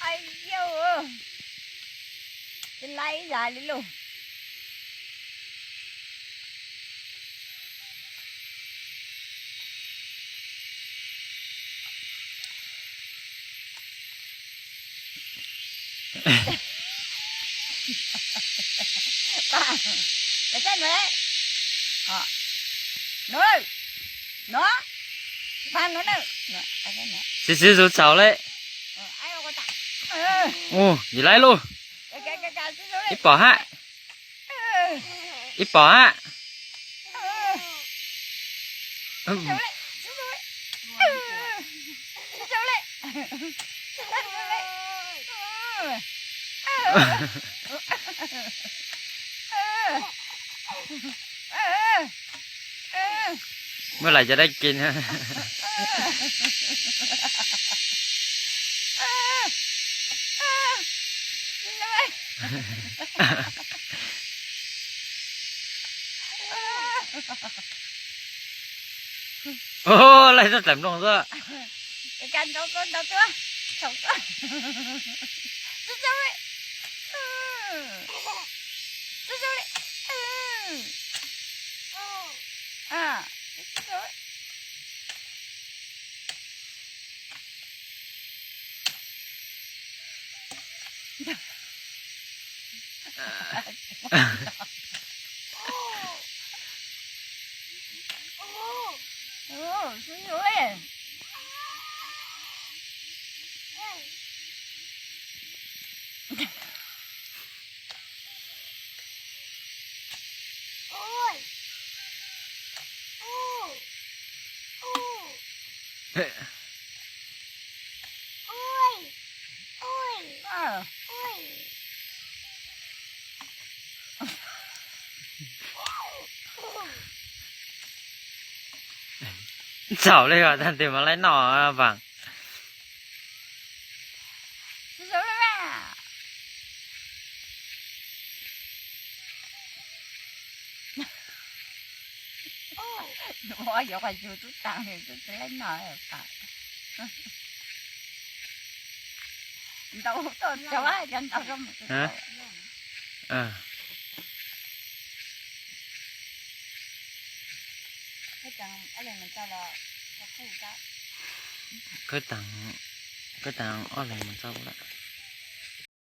Ai yau, tsis laib ib yam li lauj. Txiv xib hwb txaus li. Ua, yim laib lauj. Ib pom hab. Ib pom hab. Muab lais cov dab ke na. Ua, lais txog tawm nplooj xwb. Txaus li os, tag tes mas laib noj vaam. Yuav qhov yus tub taag, tub tsis laib noj. Ntau tuaj, cov ntau. Kawg taag, kawg taag ob leeg mus txog lawm.